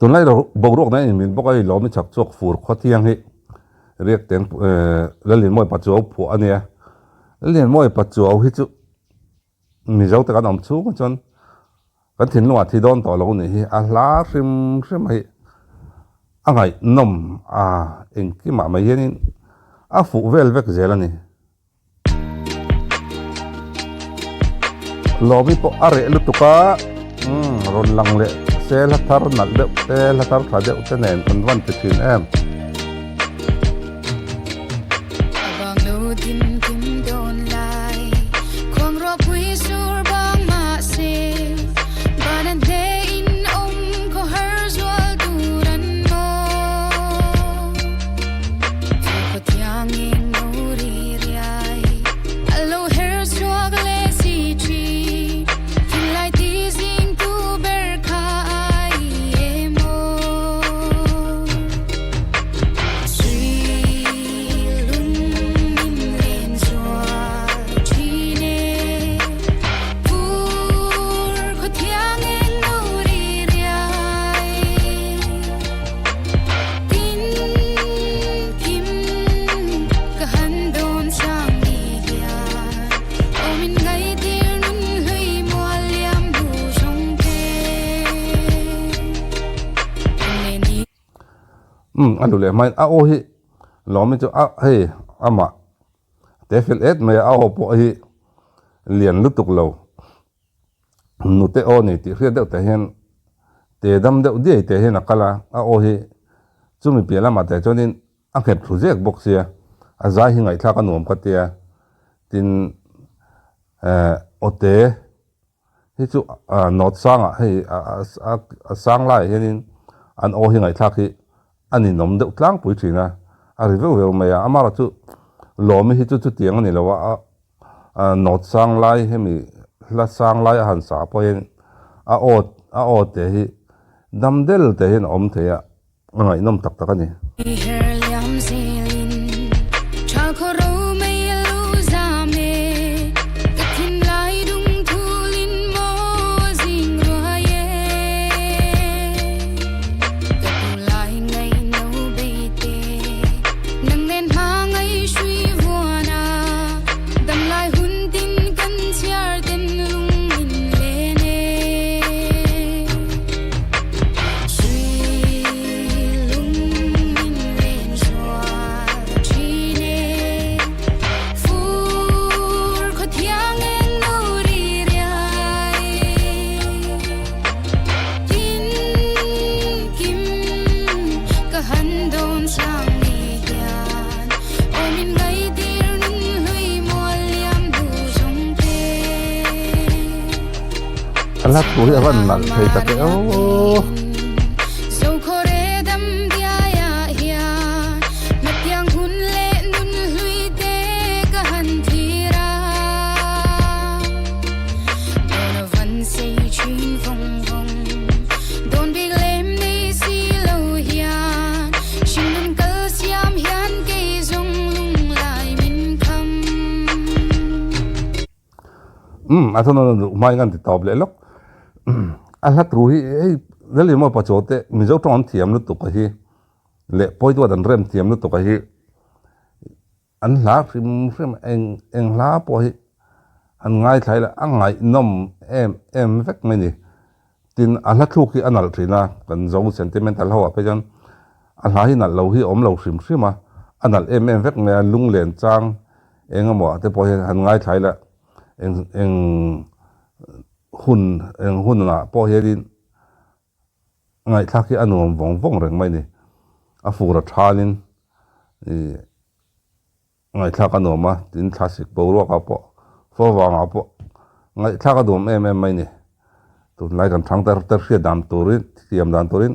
Tunlai boruak nen in min bawk a, i lawm i chak chhuak fur khaw thiang hi riak teng Lallianmawia Pachuau phuah a nia. Lallianmawia Pachuau hi chu Mizo te kan awm chhung ah chuan kan thinlungah thi dawn tawh lo nih hi a hla hrim hrim hi a ngaihnawm a engkimah mai hianin a fuh vel vek zel a ni. Lawmi pawh a reh lutuk a umm rawn lang leh se hla thar nalh deuh te hla thar tha deuh te nen kan van ti thin em. Umm a duh leh hmain a aw hi lawm hi chu a hei amah te fel et mai a a aw pawh hi lian lutuk lo nute aw ni tih hriat deuh teh hian te dam deuh diai teh hian a kal a a aw hi chumi piah lamah teh chuanin a nghet thlu zek bawk sia a zai hi ngaihthlak a nuam ka tia tin eh aw te. Hi chu North sangah hei a sang laiah hianin an aw hi ngaihthlak hi a ninawm deuh tlangpui thin a, a ri veuh veuh mai a. Amaherawh chu Lawmi hi chu chutiang a ni lo a, North sang lai hemi hla sang lai a han sa pawh hian a aw a aw te hi dam del te hian a awm thei a. A ngaihnawm tak tak a ni. A hla thu hi a van nalh thei tak e aw. Umm a thawhnaw na duh hmain kan ti tawp leh lawk a hla thu hi hei Lallimaw Pachaw te Mizo tawng an thiam lutuk a hi leh Pawiduat an rem thiam lutuk a hi an hla hrim hrim eng eng hla pawh hi an ngaithla ila a ngaihnawm em em vek mai a ni tin a hla thluk hi a nalh thin a kan zo sentimental ho ah phei chuan a hla hi nalh lo hi a awm lo hrim hrim a a nalh em em vek mai a lunglen chang eng emaw ah te pawh hian han ngaithla ila eng eng hun eng hunah pawh hianin ngaihthlak hi a nuam vawng vawng reng mai a ni a fur a thalin ih ngaihthlak a nuam a tin thlasik boruakah pawh favangah pawh ngaihthlak a nuam em em mai a ni tunlai kan thang ter ter hriat dan turin thiam dan turin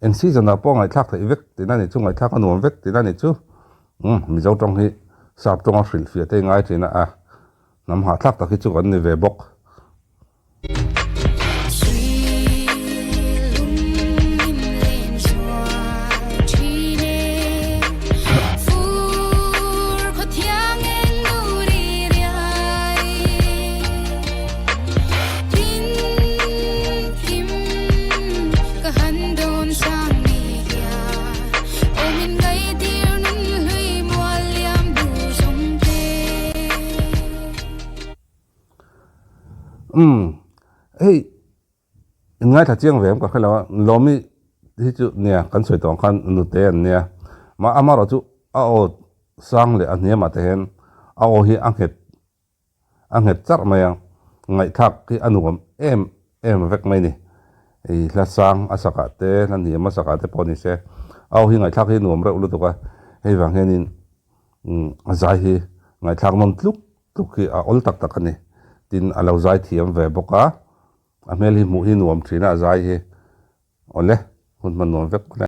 eng season ah pawh ngaihthlak theih vek tihna a nih chu ngaihthlak a nuam vek tihna a nih chu umm Mizo tawng hi sap tawnga hrilhfiah te ngai thin a a hnam hahthlak tak hi chu kan ni ve bawk. Umm hei in ngaithla chiang ve em ka hre lo a, Lawmi hi chu nia kan sawi tawh ang khan nute an nia, mah amaherawh chu a aw sang leh a hniamah te hian a aw hi a nghet a nghet charh mai a, ngaihthlak hi a nuam em em vek mai ni. Hei hla sang a sakah te hla hniam a sakah te pawh ni se a aw hi ngaihthlak hi nuam reuh lutuk a, hei vang hianin a zai hi ngaihthlak nawm tluk tluk hi a awl tak tak a ni. Tin a lo zai thiam ve bawk a, a hmel hi hmuh hi nuam thin a a zai hi awle hun hman nuam vek awle.